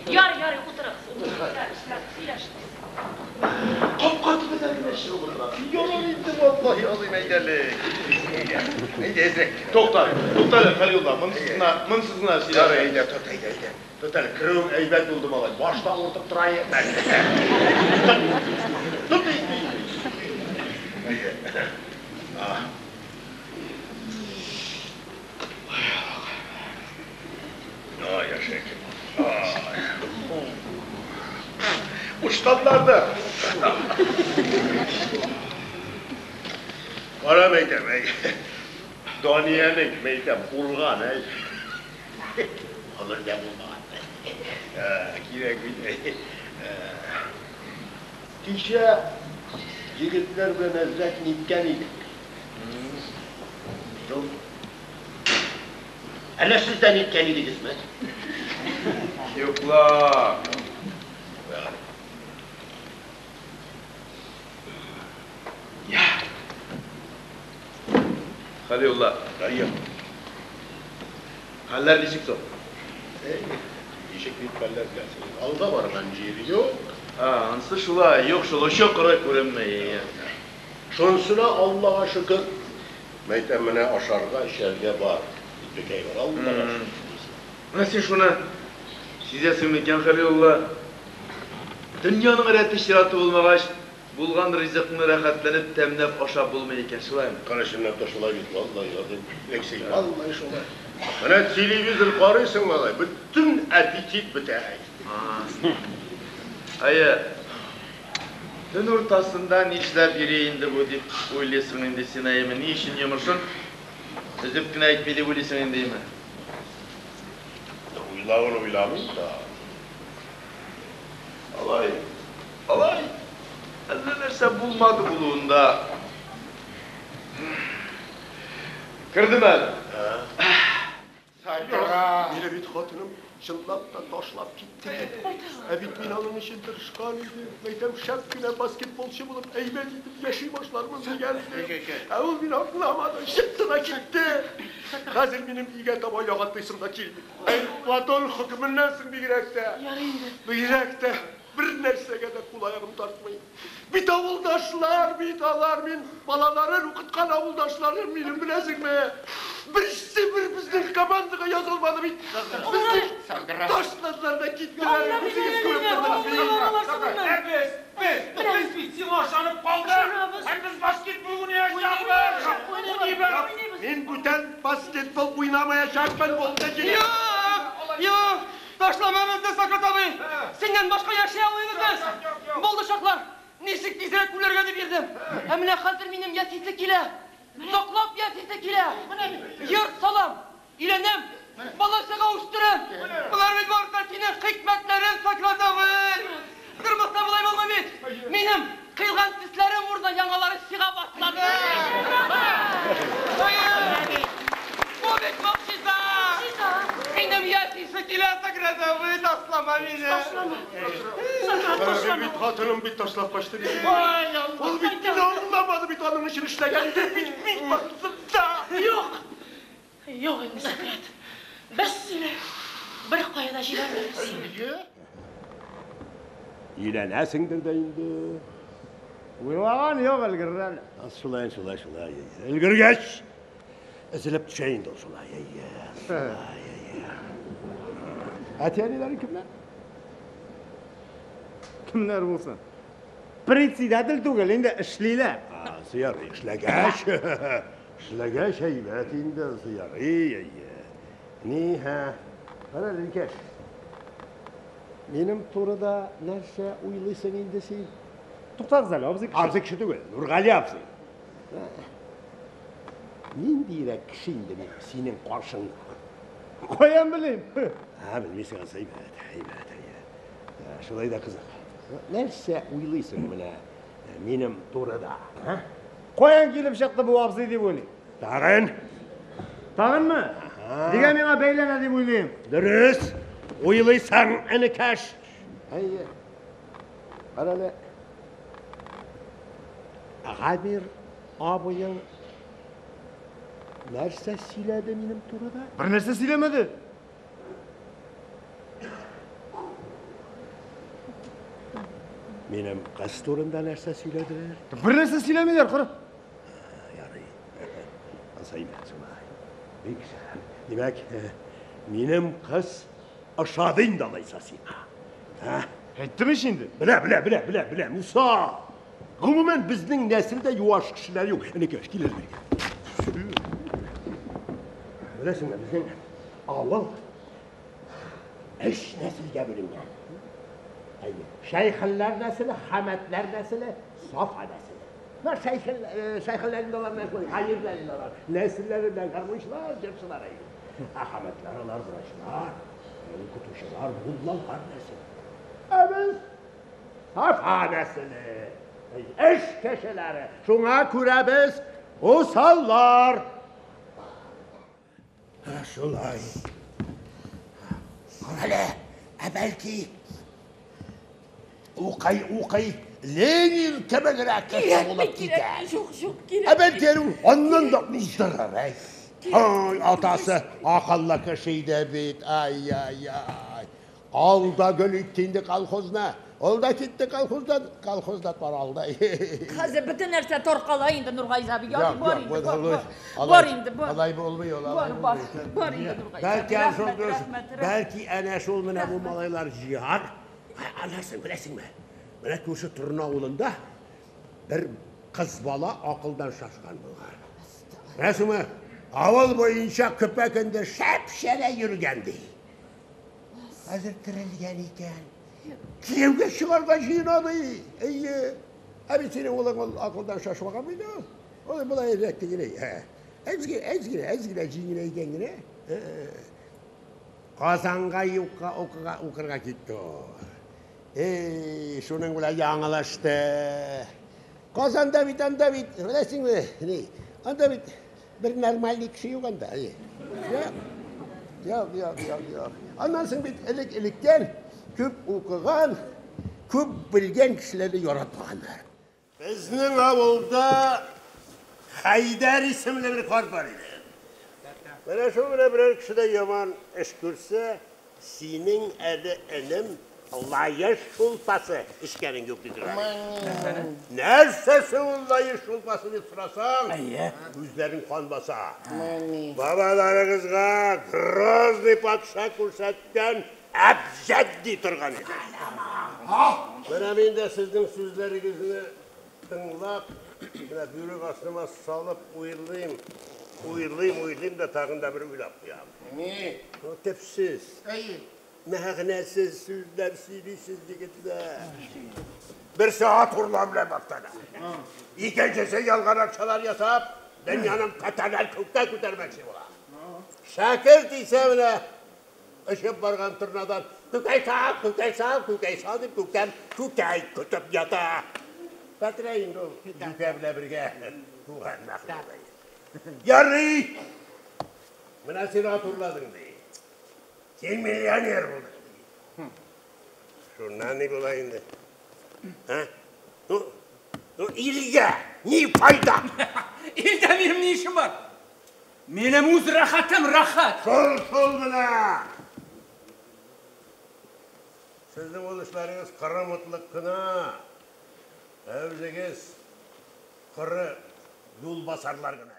Ярый, ярый, утырыгыз, утырыгыз. Сөйләшегез. Капка төбендә генә чыгып утырасың. Ярар инде, валлаһи азыйм, әйдә әле. Әйдә, әйдә, әзрәк кенә. Тукта, тукта әле, Хәлиулла, монсыз гына, монсыз гына Ярый, сөйләшәбез. әйдә, тот, әйдә, әйдә. Тот әле, керүең әйбәт булды, малай. Баш та авыртып тора иде. Тот, тот инде. Әйдә. Ай, яшәкем. Ай. Куштаннарны. Кара мәйтәм, әй. Даниянең мәйтәм, урган, әй. Гомердә булмаган. Кирәк бит, әй. Кичә егетләр белән әзрәк ниткән идек. Юк. Әллә сез дә ниткән идегезме? Юк ла. Я. Хәлиулла. Әйе. Хәлләр ничек соң? Әй, ничек дип хәлләр беләсең. Алда барган җир юк. А, ансы шулай, юк шул, очы кыры күренми. Шунысына Аллага шөкер. Мәйтәм, менә ашарга, эчәргә бар. Ипекәй бар, Аллага шөкер. Менә син шуны сизәсең микән, Хәлиулла? Дөньяның рәте чираты булмагач, булган ризыкны рәхәтләнеп, тәмләп ашап булмый икән, шулаймы? Кара, чынлап та шулай бит, валлаһи азыйм. Алексей, валлаһи шулай. Менә телевизор карыйсың, малай, бөтен аппетит бетә. Әйе. Төн уртасында нишләп йөри инде бу дип уйлыйсың инде син, әйеме? Ни өчен йомышын өзеп кенә әйтми дип уйлыйсың инде, әйеме? Уйлавын уйламыйм да. Алай, алай, әллә нәрсә булмады булуында. Кердем әле. Мине бит хатыным чынлап та ташлап китте. Ә бит мин аның өчен тырышкан идем. Мәйтәм, шәп кенә баскетболчы булып, әйбәт итеп яши башлармын дигән идем. Ә ул мине аңламады, чыкты да китте. Хәзер минем өйгә таба аяк атлыйсым да килми. Әй, Платон хөкеменнән соң бигрәк тә. Ярый инде. Бигрәк тә бер нәрсәгә дә кул-аягым тартмый. Бит авылдашлар, бит алар мин балаларын укыткан авылдашларым минем, беләсеңме? Берсе бер безнең командага язылмады бит. Безнең ташладылар да киттеләр. Үзегез күреп тордыгыз бит. Ә без, без, без бит сиңа ышанып калдык. Һәм без баскетбол уйнаячакбыз. Уйныйбыз. Мин бүтән баскетбол уйнамаячакмын, булды җитте. Юк, юк, ташлама безне, Сократ абый. Синнән башка яши алмыйбыз без. Булды чаклар. Ничек тизрәк үләргә дип йөрдем. Ә менә хәзер минем яшисе килә. Соклап яшисе килә. Йорт салам, өйләнәм, бала-чага үстерәм. Болар бит барысы да синең хикмәтләрең, Сократ абый. Тормышта болай булмый бит. Минем кыйган тешләрем урынына яңалары чыга башлады. Әйе. Бу бит могҗиза. Минем яшисе килә, Сократ абый, ташлама мине. Ташлама. Сократ, Бит ташлама. хатыным бит ташлап качты бит. Ай, Алла. Ул бит мине аңламады бит, аның өчен эшләгән идем бит мин барысын да. Юк. Юк инде, Сократ. Без сине бер кая да җибәрмәбез. Өйләнәсеңдер дә инде. Уйлаган юк, өлгерер әле. Шулай, шулай, шулай. Өлгергәч, өзелеп төшә инде ул шулай. Әйе, шулай, әйе. Әти-әниләрең кемнәр? Кемнәр булсын? Председатель түгел, инде эшлиләр. А, ярый, эшләгәч. Эшләгәч әйбәт инде, ярый, әйе. Ни, һә. Кара, Лилкәш. Минем турыда нәрсә уйлыйсың инде син? Туктагыз әле, абзый кеше. Абзый кеше түгел, Нургали абзый. Ниндирәк кеше инде мин синең каршыңда? Каян белим? Һа, белмисең, анысы әйбәт, әйбәт, әйе. Шулай да кызык. Нәрсә уйлыйсың менә минем турыда? Һа? Каян килеп чыкты бу абзый дип уйлыйм. Тагын? Тагынмы? Нигә миңа бәйләнә дип уйлыйм. Дөрес уйлыйсың, энекәш. Әйе. Кара әле. Гамир абыең нәрсә сөйләде минем турыда? Бер нәрсә сөйләмәде. Минем кыз турында нәрсә сөйләделәр? Бер нәрсә сөйләмиләр, кара. Ярый. Ансы әйбәт шулай. Бик шәп. Димәк, минем кыз ошады инде алайса сиңа. Ә? Әйттем ич инде. Белә, белә, белә, белә, белә, Муса. Гомумән, безнең нәселдә юаш кешеләр юк. Энекәш, кил әле биргә. Беләсеңме, безнең авыл өч нәселгә бүленгән. Әйе. Шәйхелләр нәселе, Хәмәтләр нәселе, Сафа нәселе. Менә шәйхелләр инде алар менә хәерләр инде алар. Нәселләре белән гармунчылар, җырчылар әйе. Ә Хәмәтләр алар врачлар, укытучылар, муллалар нәселе. Ә без Сафа нәселе. Эш кешеләре. Шуңа күрә без усаллар. Шулай. Карале, ә бәлки укый-укый Ленин кебегрәк кеше булып китәр. Юк, юк, кирәк. Ә бәлки әле ул аннан да уздырыр, әй. Ай, атасы акыллы кеше иде бит. Ай-яй-яй. Ал да гөл итте инде колхозны. Ул да китте колхоздан, колхоз да таралды. Хәзер бөтен нәрсә таркала инде, Нургайз абый. Ярый, Юк, бар юк, инде, бар, булмый. бар. Алай- Бар инде, бар. Алай булмый ул, алай Бар, бар, булмый. бар инде, Нургайз абый. Бәлки әнә шул Рәхмәт, дөрес, рәхмәт, рәхмәт. бәлки әнә шул менә бу малайлар җыяр. Анасы, беләсеңме? Менә күрше Торна авылында бер кыз бала акылдан шашкан булган. Беләсеңме? Авыл буенча көпә-көндез шәп-шәрә йөргән ди. Хәзер терелгән икән. Кияүгә чыгарга җыена ди. Әйе. Ә бит синең улың ул акылдан шашмаган бит ул. Ул болай эләкте генә. Әз генә, әз генә, әз генә җиңеләйгән генә. Казанга юкка укырга, укырга китте ул. Эй, шуның белән яңалашты. Казанда бит, анда бит, беләсеңме, ни, анда бит бер нормальный кеше юк анда. Юк, юк, юк, юк, юк. Аннан соң бит элек-электән күп укыган, күп белгән кешеләрне яратмаганнар. Безнең авылда Хәйдәр исемле бер карт бар иде. Менә шул менә берәр кешедә яман эш күрсә, синең әле энем лаеш шулпасы эчкәнең юк ди торган. Нәрсәсе ул лаеш шулпасы дип сорасаң, күзләрең кан баса. Бабаларыгызга Грозный патша күрсәткән әбҗәд ди торган иде. Менә мин дә сезнең сүзләрегезне тыңлап, менә бүрек астыма салып уйлыйм, уйлыйм, уйлыйм да тагын да бер уйлап куям. Ни? Төпсез, Әйе. мәгънәсез сүзләр сөйлисез егетләр. Берсе ат урлау белән мактана. Икенчесе ялган акчалар ясап, дөньяның пәтәләр күккә күтәрмәкче була. Шәкерт исә менә очып барган торнадан күкәй сал, күкәй сал, күкәй сал дип күктән күкәй көтеп ята. Пәтрә инде ул юкә белән бергә туган мәхлук. Ярый! Менә син ат урладың ди. Син миллионер булдың ди. Шуннан ни була инде? А? Ну, ну илгә ни файда? Илдә минем ни эшем бар? Минем үз рәхәтем рәхәт. Шул, шул менә! Сезнең ул эшләрегез кыры мутлык кына. Ә үзегез кыры юлбасарлар гына.